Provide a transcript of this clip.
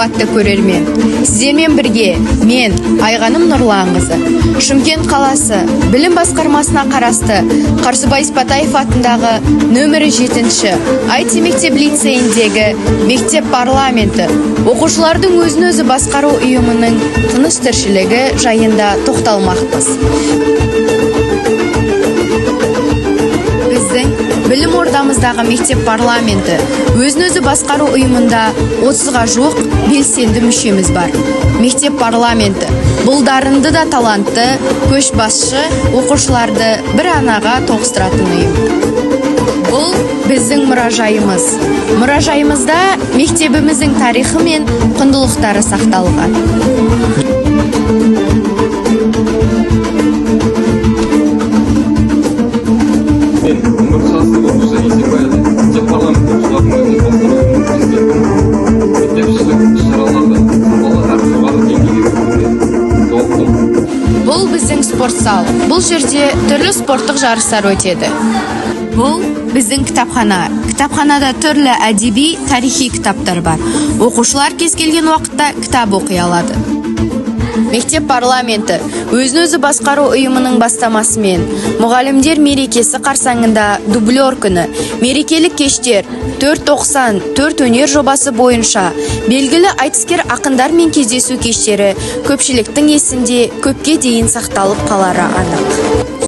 Қымбатты көрермен! Сіздермен бірге мен, Айғаным Нұрланқызы, Шымкент қаласы білім басқармасына қарасты Қарсыбай Спатаев атындағы нөмірі 7-ші IT мектеп лицейіндегі мектеп парламенті оқушылардың өзін өзі басқару ұйымының тыныс тіршілігі жайында тоқталмақпыз. Біздің білім ордамыздағы мектеп парламенті өзін өзі басқару ұйымында 30-ға жуық белсенді мүшеміз бар. Мектеп парламенті бұл дарынды да талантты көшбасшы оқушыларды бір анаға тоғыстыратын ұйым. Бұл біздің мұражайымыз. Мұражайымызда мектебіміздің тарихы мен құндылықтары сақталған. Мен, 11 класстың оқушысы Есенбай Әділ, мектеп парламенті оқушылардың өзін басқару ұйымының президентімін. Мектепішілік іс-шараларды сапалы әрі жоғары деңгейде өткізуге жауаптымын. Бұл біздің спортзал. Бұл жерде түрлі спорттық жарыстар өтеді. Бұл біздің кітапхана. Кітапханада түрлі әдеби, тарихи кітаптар бар. Оқушылар кез келген уақытта кітап оқи алады. Мектеп парламенті өзін өзі басқару ұйымының бастамасымен мұғалімдер мерекесі қарсаңында дублер күні, мерекелік кештер, 490 төрт өнер жобасы бойынша белгілі айтыскер ақындармен кездесу кештері көпшіліктің есінде көпке дейін сақталып қалары анық.